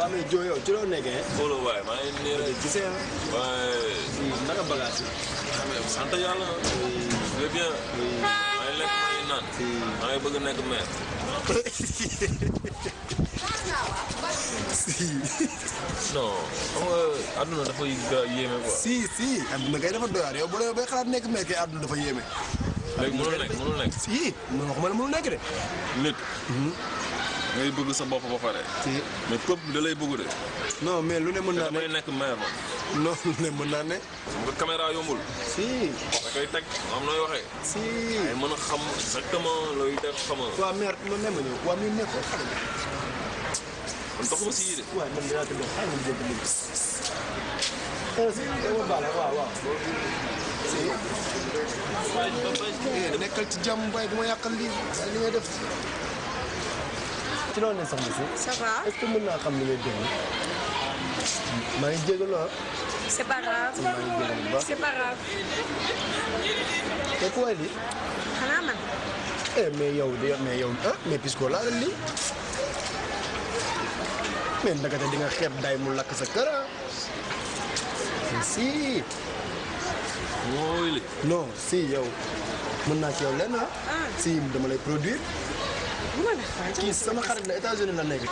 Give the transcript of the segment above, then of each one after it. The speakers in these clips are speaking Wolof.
waaw mais Dio yow ci loo nekkee. xooloo waaye maa ngi nii rek. gisee ah. waaye. naka bagage yi. sant yàlla. très bien. maa ngi lekk maa ngi naan. maa ngi bëgg nekk maire. si. non xam nga àdduna dafa yéeme quoi. si àdduna kay dafa doyaat yow bu dee bay xalaat nekk maire kay àdduna dafa yéeme. léegi mënul nekk. si waxuma la mënul nekk de. nit. ngay bëgg sa bopp ba pare. si mais peuple bi da lay bëgg de. non mais lu ne mën naa ne damay nekk maire man. non lu ne mën naa ne. xam nga caméra yombul. si. da koy teg am nooy waxee. si. ay mën a xam exactement looy def xam nga. waaw maire man ne ma ñëw waaw mi nekkoo xale bi. man doxuma si yii de. waaw man dinaa tëdd xaaral ma jéggi léegi. si dama baale waaw. si. nekkal ci jàmm bay bu ma yàqal lii li ngay def. ci loolu ne soxna si. Ça va? est-ce que mën naa xam li ngay déglu. maa ngi jégalu ah. C'est pas grave. maa ngi jégalu bu baax. C'est pas grave. te ku waay lii. xanaa man. mais yow mais Pisco laa la lii. mais ndakate di nga xeeb day mu lakk sa kër ah. si. mooy li. non si yow mën naa ci yow lenn ah. si dama lay produire. bu ma def waay. kii sama xarit la États-Unis la nekk.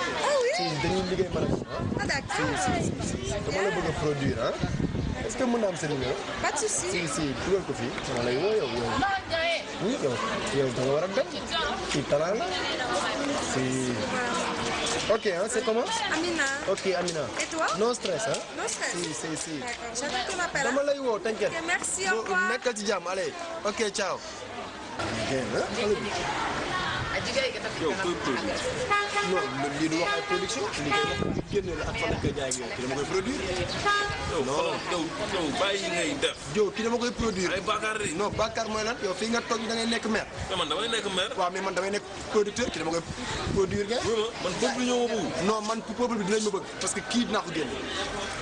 si dañuy liggéey man ak moom ah. d'accord. si dama la bëgg a produire ah. est-ce que mën naa am sa numéro. pas de souci. si dugal ko fii dama lay woo yow. yow da nga war a dem. kii talaa la. si. ok hein, c'est comment? Amina. Ok Amina. Et toi? No stress hein? No stress. Si. D'accord. J'attends ton appel. dama lay woo t'inquiète. Ok, merci, au revoir. nekkal ci jàmm allez. ok ciao. yow koy produire. non lii du wax ay production lii koy wax li génne la ak fan lañ koy jaay ak yow ki dama koy produire. yow bàyyi yi ngay def. Dio ki dama koy produire. ay bàkkaar de. non bàkkaar mooy lan yow fii nga toog da ngay nekk maire. mais man damay nekk maire. waaw mais man damay nekk producteur ki dama koy produire ngeen. oui man peuple ñoo ma bëgg. non man peuple bi dinañ ma bëgg parce que kii dinaa ko génne.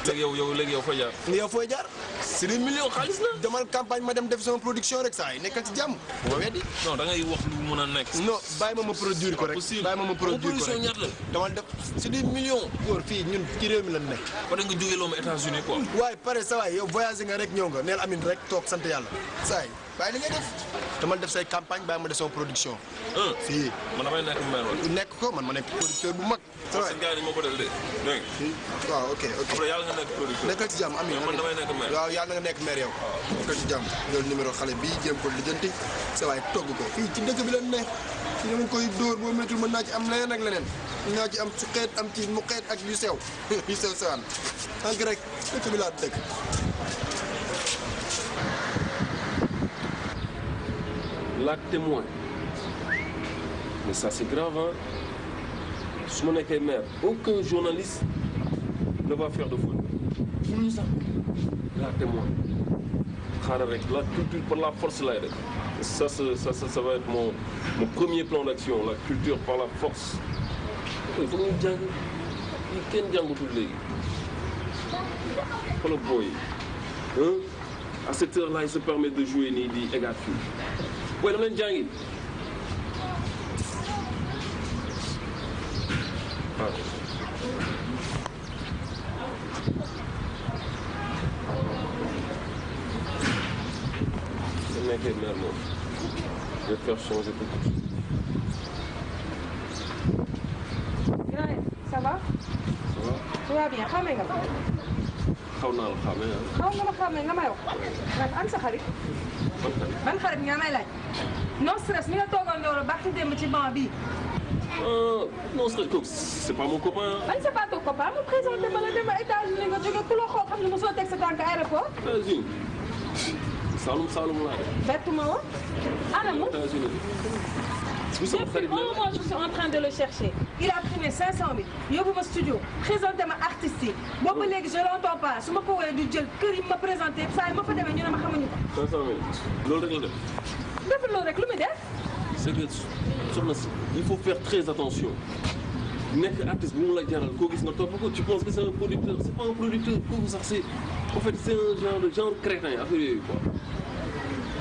léegi yow fooy jaar. yow fooy jaar. c'est des millions xaalis la. demal campagne ma dem def sama production rek saa yi nekkal ci jàmm. boo weddi. non da ngay wax lu mën a nekk. non bàyyi ma produire ko rek. bàyyi ma produire ko production rek ñaata la. dama def c'est des millions. góor fii ñun ci réew mi lañ nekk. parce que nga jógee loo ma États-Unis quoi. waaye pare sa waay yow voyagé nga rek ñëw nga neel amin rek toog sant yàlla. saa yi bàyyi li ngay def. dama def say campagne bàyyi ma def sama production. si man damay nekk maire wala. nekk ko man ma nekk producteur bu mag. sa waay seen gars yi moo ko def de dégg nga. waaw ok. après yàlla nga nekk producteur. nekkal ci jàmm amin man damay nekk maire. waaw yàlla nga nekk maire yow. nekkal ci jàmm jël numéro xale bii jéem ko lijjanti sa waay togg ko fii ci dëkk bi la ne fii dama koy dóor boo méttul mën naa ci am leneen ak leneen mën naa ci am su xeet am ci mu xeet ak yu sew yu sew sewaan tànk rek dëkk bi laa dëkk. La témoin. Mais ça c'est grave hein. Su ma nekkee maire aucun journaliste ne va faire de faute. mënuñu sax la témoin. xaaral rek la culture par la force lay def. Ça va être mon premier plan d'action, la culture par la force. Il faut que ñu jàng yi kenn jàngatul léegi. Xoolal booy hein. À cette heure-là il se permet de jouer nii di égaat fii. booy dama leen jàngi. su nekkee maire moom je vais faire changer tout. Ça va? Ça va? Tout va bien xamee nga ma. xaw naa la xamee ah. xaw nga ma xamee nga may wax. nag am sa xarit. ban xarit nga may laaj. no stress mi nga toogal loolu baax ci démb ci banc bii. non c'est pas mon copain. man c'est pas ton copain mu présenté ma la dem a États-Unis nga jóge ku la xool xam ne mosoo teg sa tànk aéroport. États-Unis Saloum laa def. bettu ma woon. ana mu. États-Unis. Depuis un mois je suis en train de le chercher. Il a pris mes 500 000 yóbbu ma studio présenté ma artistes yi boobu ba léegi je l'entends pas su ma ko woowee du jël kër yi ma présenté saa yi ma fa demee ñu ne ma xamuñu ko. 500 000 loolu rek la def. deful loolu rek lu muy def. c'est que soxna si il faut faire très attention nekk artiste bu mu la jaral koo gis nga topp ko tu penses que c'est un producteur c'est pas un producteur kooku sax c'est en fait c'est un genre crétin affaire yooyu quoi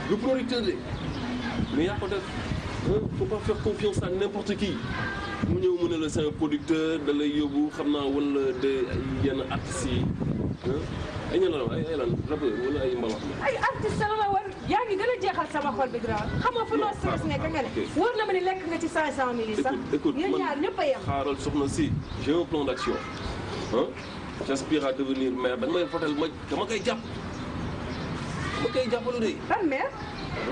le producteur de mais yaa ko def faut pas faire confiance à n'importe qui mu ñëw mu ne la c'est un producteur da lay yóbbu xam naa wala de yenn artistes yi ay ñu la ay lan rappeur wala ay mbalax la. ay artiste la la war yaa ngi gën a jeexal sama xol bi grand xam nga fu noo stress nekk nga ne wóor na ma ni lekk nga ci 500 000 sax. écoute yéen ñaar ñëpp a yem. xaaral soxna si j'ai un plan d'action j'aspire à devenir maire da nga may votel dama koy jàpp dama koy jàppalu de. ban maire.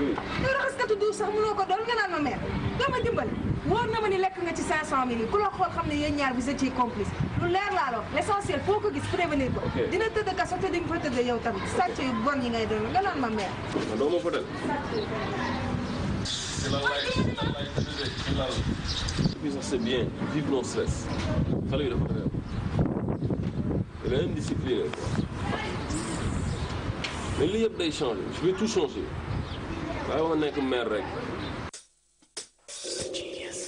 oui. yow raxaskatu duus sax mënoo ko doon nga naan ma maire doo ma dimbali wóor na ma ni lekk nga ci 500 000 yi ku la xool xam ne yéen ñaar vous étiez complice lu leer laa la wax l'essentiel foo ko gis prévenir ko. dina tëdd kaso te di nga fa tëdd yow tamit sàcc yu bon yi ngay doon nga naan ma maire. doo ma votel. puis ça c'est bien vive non stress xale yi dafa réew da ngay indiscipliné quoi mais lii yëpp day changer je vais tout changer waaye ma nekk maire rek. Genius.